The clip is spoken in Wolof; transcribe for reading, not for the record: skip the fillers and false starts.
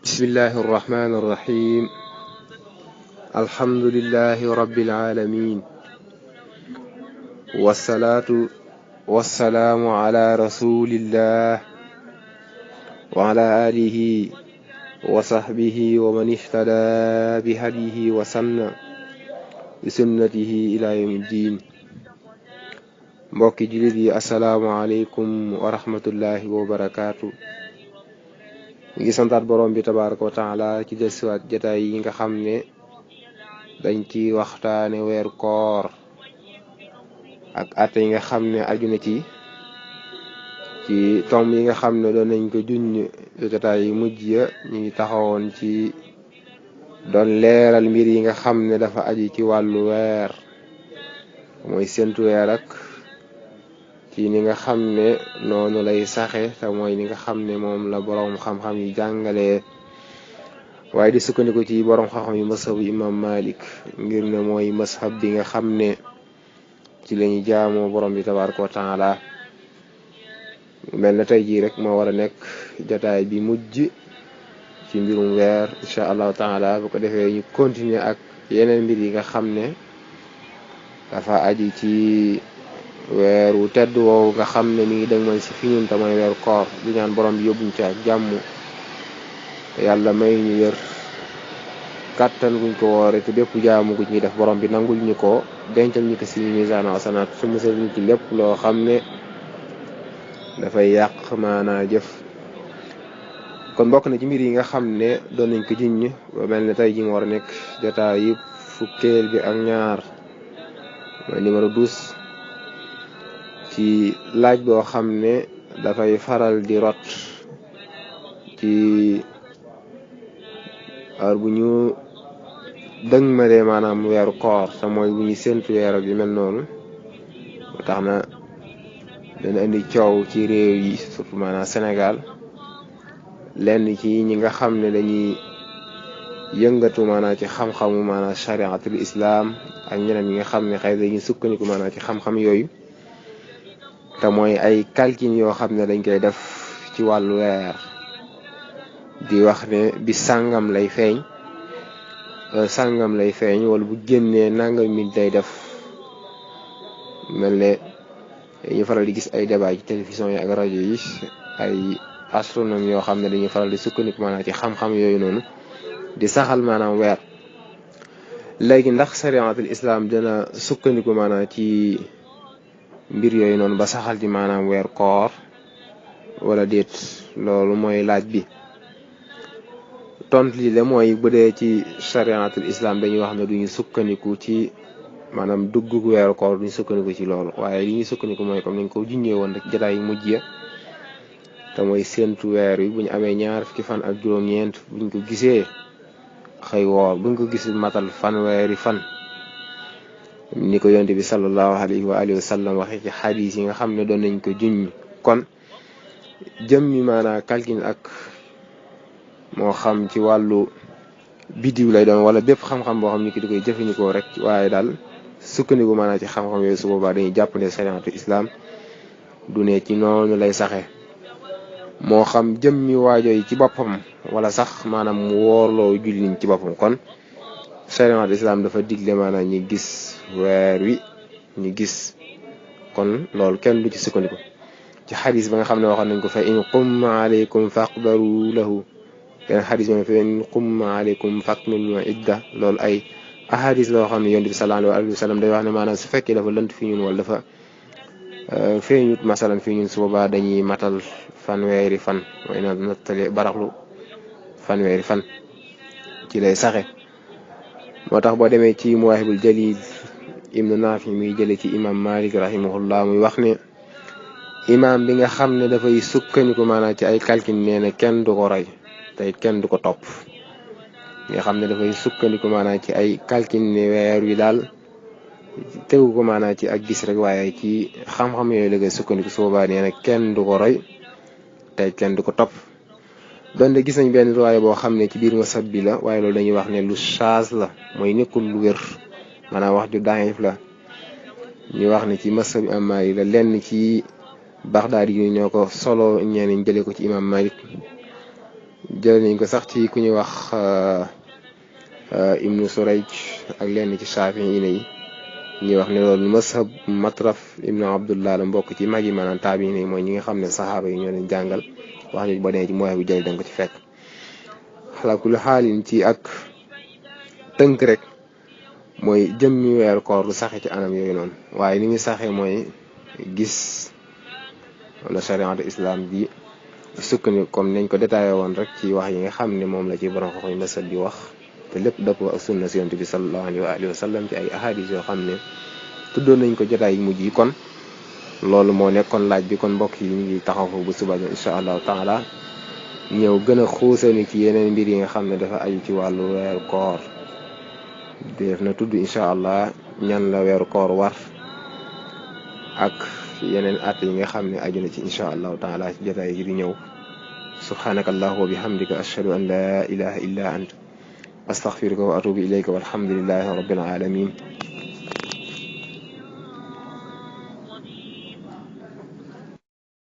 بسم الله الرحمن الرحيم الحمد لله رب العالمين والصلاة والسلام على رسول الله وعلى آله وصحبه ومن اهتدى بهديه وسن بسنته إلى يوم الدين mbokki jullit yi asalaamaaleykum wa rahmatullahi wa barakaatu. ñu ngi santaat borom bi tabaraka wa taala ci dellusiwaat jataay yi nga xam ne dañ ci waxtaane weeru koor ak atte yi nga xam ne aju na ci tomb yi nga xam ne doon nañ ko junñ jataay yi mujj ya ñu ngi taxawoon ci doon leeral mbir yi nga xam ne dafa aju ci wàllu weer mooy séntu weer ak ci ni nga xam ne noonu lay saxe te mooy ni nga xam ne moom la boroom xam-xam yi jàngalee waaye di sukkandiku ci boroom xam-xam yi mashabu imam Malik ngir ne mooy mashab bi nga xam ne ci lañu jaamoo borom bi tabaraka wa taala mel na tey jii rek moo war a nekk jataay bi mujj ci mbirum weer incha allahu taala bu ko defee ñu continuer ak yeneen mbir yi nga xam ne dafa aji ci weeru tedd woowu nga xam ne mi ngi dëgg man si fi ñun te mooy weeru koor di ñaan borom bi yóbbuñ ci ak jàmm te yàlla may ñu wér kàttan guñ ko woore te bépp jaamu guñ ñuy def borom bi nangul ñu ko dencal ñu ko si misaan wasanaat su musal ñu ci lépp loo xam ne dafay yàq maanaa jëf kon bokk na ci mbir yi nga xam ne doon nañ ko jiñ ba mel ne tey ji nga war a nekk jotaay yëpp fukkeel bi ak ñaar mooy numéro 12 ci laaj boo xam ne dafay faral di rot ci heure bu ñu dëgmalee maanaam weeru koor te mooy bu ñu séntu weer ak yu mel noonu ba tax na dana indi coow ci réew yi surtout maanaam Sénégal lenn ci ñi nga xam ne dañuy yëngatu maanaam ci xam-xamu maanaam chariatul islam ak ñeneen ñi nga xam ne xëy dañuy sukkandiku maanaam ci xam-xam yooyu te mooy ay calcul yoo xam ne dañ koy def ci wàllu weer di wax ne bi sàngam lay feeñ wala bu génnee nangam mi lay def mel ne ñu faral di gis ay débat ci télévision yi ak rajo yi ay astronome yoo xam ne dañuy faral di sukkandiku maanaam ci xam-xam yooyu noonu di saxal maanaam weer léegi ndax sariatul islam dina sukkandiku maanaam ci mbir yooyu noonu ba saxal ci maanaam weer koor wala déet loolu mooy laaj bi tontu li de mooy bu dee ci chariatul islam dañuy wax ne duñu sukkandiku ci maanaam dugg weeru koor duñu sukkandiku ci loolu waaye li ñuy sukkandiku mooy comme nañ ko junjee woon rek jotaay yu mujj ya te mooy séntu weer wi bu ñu amee ñaar fukki fan ak juróom-ñeent buñ ko gisee xëy woor buñ ko gis matal fanweeri fan ni ko yonte bi sallallahu alayhi wa alihi wa sallam waxee ci xadis yi nga xam ne doon nañ ko juñ kon jëmmi maanaa calcul ak moo xam ci wàllu bidiw lay doon wala bépp xam-xam boo xam ni ki di koy jëfandikoo rek waaye daal sukkandiku maanaa ci xam-xam yooyu su boobaa dañuy jàpp ne shariatu islam du ne ci noonu lay saxe moo xam jëmmi waajo yi ci boppam wala sax maanaam mu woorloo julli niñ ci boppam kon shariatu islam dafa digle maanaam ñi gis weer wi ñu gis kon loolu kenn du ci sukkandiku ci xadis ba nga xam ne waxoon nañ ko fa in qumma alaykum faqdaru lahu beneen xadis bi fa in qumma alaykum fakmilu idda loolu ay ahadis la waxoon ne yonent bi sallallahu alayhi wa sallam day wax ne maanaam su fekkee dafa lënt fi ñun wala dafa feeñut masalan fi ñun su boobaa dañuy matal fanweeri fan mooy na nattale baraxlu fanweeri fan ci lay saxe moo tax boo demee ci Muwaahibul Jalil ibnu Naafi muy jële ci imam Malik rahimahullah muy wax ne imam bi nga xam ne dafay sukkandiku maanaam ci ay calcul nee na kenn du ko roy te kenn du ko topp nga xam ne dafay sukkandiku maanaam ci ay calcul ne weer wi daal tegu ko maanaam ci ak gis rek waaye ci xam-xam yooyu la koy sukkandiku su boobaa nee na kenn du ko roy te kenn du ko topp donte gis nañ benn riwaaya boo xam ne ci biir masab bi la waaye loolu dañuy wax ne lu shaaz la mooy nekkul lu wér maanaam wax ju daif la ñu wax ne ci masab imam Malik la lenn ci Baxdaad yi ñoo ko solo ñeneen jëlee ko ci imam Malik jël nañ ko sax ci ku ñuy wax ibnu surayj ak lenn ci Shaafi'i yi ñuy wax ne loolu mashab Matraf ibnu Abdullah la mbokk ci mag yi maanaam taabiin yi mooy ñi nga xam ne saxaaba yi ñoo leen jàngal wax ñu ba nee ci mooy bu jël danga ko ci fekk. xalaa kulli xaalin ci ak tënk rek mooy jëmmi weeru koor du saxe ci anam yooyu noonu, waaye ni muy saxee mooy gis wala chariatu islam bi sukkandiku comme nañ ko détaillé woon rek ci wax yi nga xam ne moom la ci borom xoxoy masal di wax te lépp dëppoo ak sunna si yonent bi sallallahu alayhi wa sallam ci ay ahadis yoo xam ne tuddoon nañ ko jotaay yu mujj yi. kon loolu moo nekkoon laaj bi, kon mbokk yi ñu ngi taxaw foofu bu suba incha allahu taala ñëw gën a xuusani ci yeneen mbir yi nga xam ne dafa aju ci wàllu weeru koor. def na tudd incha allah ñan la weeru koor war ak yeneen at yi nga xam ne aju na ci incha allahu taala ci jotaay yi di ñëw. subhanaka allahumma wa bihamdika ashhadu an la ilaha illa ant astaghfiruka wa atubu ilayka walhamdulillahi rabbil alamin.